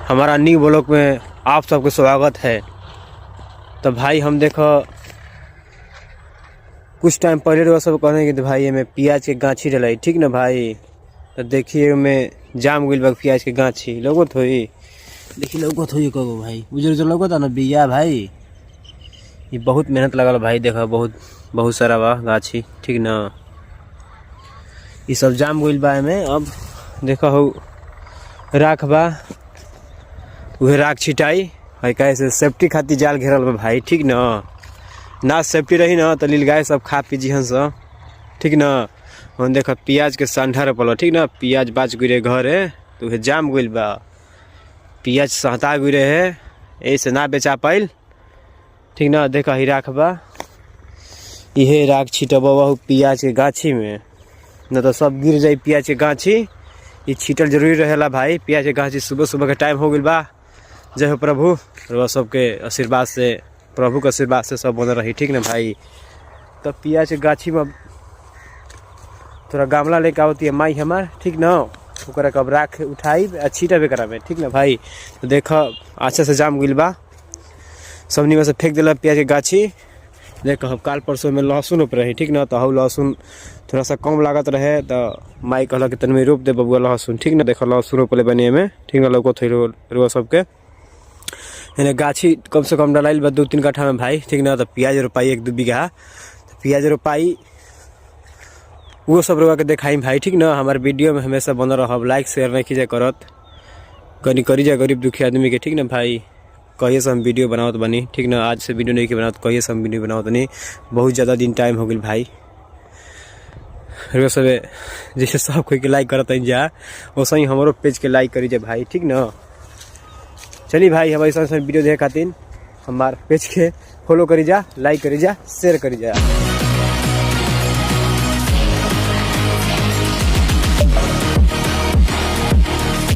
हमारा new blog में आप सबके स्वागत है। तो भाई हम देखो कुछ टाइम पहले रउआ सब कहने कि भाई एमे प्याज के गाछी डलाई, ठीक ना भाई। तो देखिए ओमे जाम गइल बा प्याज के गाछी, लौकत होई, देखी लौकत होई कगो भाई, उजर उजर लौकत ना बिया भाई। ये बहुत मेहनत लगल भाई, देखो बहुत बहुत सारा बा गाछी, ठीक ना। ये सब जाम गइल बा एमे। अब देखो हौ राख बा, उहे राख छिटाई है, काहे से सेफ्टी खातिर जाल घेरल बा भाई, ठीक ना। ना सेफ्टी रही ना तो नीलगाय सब खा पी जिहन सब, ठीक ना। हम देखो प्याज के संढा रोपल, ठीक ना। प्याज बाच गई रहे घरे तो उहे जाम गइल बा, प्याज सहता गई रहे, ऐसे ना बेचा पाइल, ठीक ना। देखो ही राख बा, इहे राख छिटब प्याज के गाछी में, न तो सब गिर जाई प्याज के गाछी। ये छीटल जरूरी रहेला भाई प्याज के गाछी। सुबह सुबह के टाइम हो गइल बा। जय हो प्रभु, रउआ सबके आशीर्वाद से, प्रभु के आशीर्वाद से सब बनल रही, ठीक ना भाई। तो प्याज के गाछी में थोड़ा गमला लेके आवती है माई हमार, ठीक ना। ओकरा के अब राख उठाई आ छीटब एकरा में, ठीक ना भाई। तो देख अच्छा से जाम गइल बा, सब निमन से फेंक दिला प्याज के गाछी। देख हम काल परसों में लहसुन रोप रही, ठीक ना। तो हऊ लहसुन थोड़ा सा कम लागत रहे तो माई कहलक कि तनी रोप दे बबुआ लहसुन, ठीक ना। देख लहसुन रोपले बनी एमे, ठीक ना। लौकत होई रउआ सबके एने गाछी कम से कम डलाइल बा 2-3 कट्ठा में भाई, ठीक ना। तो प्याज रोपाई 1-2 बीघा, तो प्याज रोपाई वो सब रउआ के देखाई भाई, ठीक ना। हमारे वीडियो में हमेशा बनल रहब, लाइक शेयर नहीं कीजिए करत, कनी करी जाए गरीब दुखी आदमी के, ठीक ना भाई। कहिए से हम वीडियो बनावत बनी, ठीक ना। आज से वीडियो नहीं के बनावत, कहिए से हम वीडियो बनावत बनी, बहुत ज़्यादा दिन टाइम हो गई भाई। रउआ सब जैसे सब कोई के लाइक करत जा, वैसे ही हमारो पेज के लाइक करी जाए भाई, ठीक ना। चलिए भाई, हमारे ऐसा वीडियो देखे खातिर हमार पेज के फॉलो करी जा, लाइक करी जा, शेयर करी जा।